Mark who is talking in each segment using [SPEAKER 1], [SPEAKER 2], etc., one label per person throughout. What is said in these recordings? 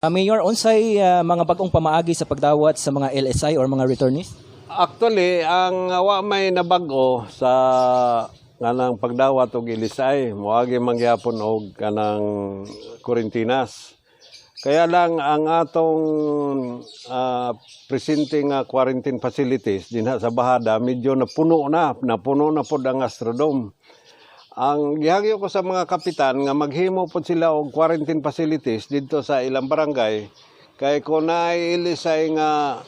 [SPEAKER 1] Mayor, unsay mga bagong pamaagi sa pagdawat sa mga LSI or mga returnees?
[SPEAKER 2] Actually, ang wa may nabago sa kanang pagdawat og LSI, moagi man gyapon og kanang kurintinas. Kaya lang ang atong presenting nga quarantine facilities dinha sa Bajada medyo napuno na pod ang Astrodome. Ang gihagyo ko sa mga kapitan nga maghimo pod sila og quarantine facilities didto sa ilang barangay kay kung naay LSI nga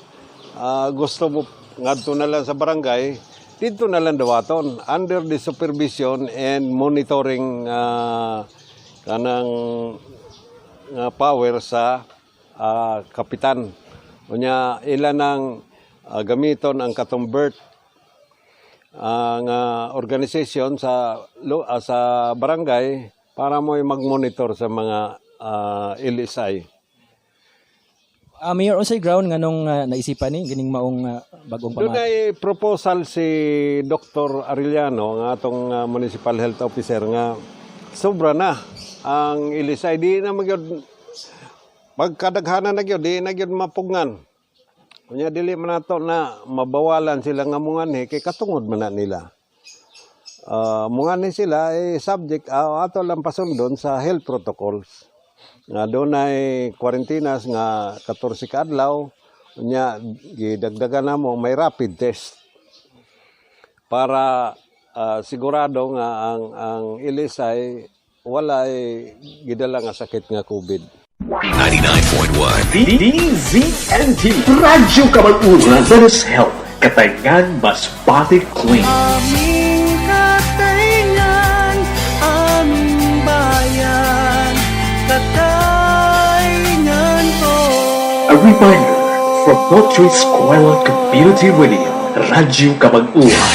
[SPEAKER 2] gusto mo ngadto na lang sa barangay, didto na lang dawaton under the supervision and monitoring kanang nga power sa kapitan. Unya ila nang gamiton ang katong birth nga organization sa barangay para mo mag-monitor sa mga LSI.
[SPEAKER 1] Mayor, unsay ground nganong naisipan ni gining maong bagong
[SPEAKER 2] Doon
[SPEAKER 1] pamaagi?
[SPEAKER 2] ay proposal si Dr. Arellano nga atong municipal health officer nga sobra na ang LSI, di na magyud pagkadaghanan na gyud, di na gyud mapugngan. Unya dili man nato na mabawalan sila nga munganhi kay katungod man na nila. Munganhi sila eh, subject ato lang pasundon sa health protocols. Nga dunay kwarentinas nga 14 ka adlaw, unya gidagdagan namo may rapid test para sigurado nga ang LSI walay gidala nga sakit nga COVID.
[SPEAKER 3] 99.1
[SPEAKER 4] DZNT Radyo Kabag-uhan. Let us help Catayngan Masbate Clean.
[SPEAKER 5] Aming Catayngan, aming bayan, Catayngan ko.
[SPEAKER 4] A reminder from Notre Escuela Community Radio, Radyo Kabag-uhan.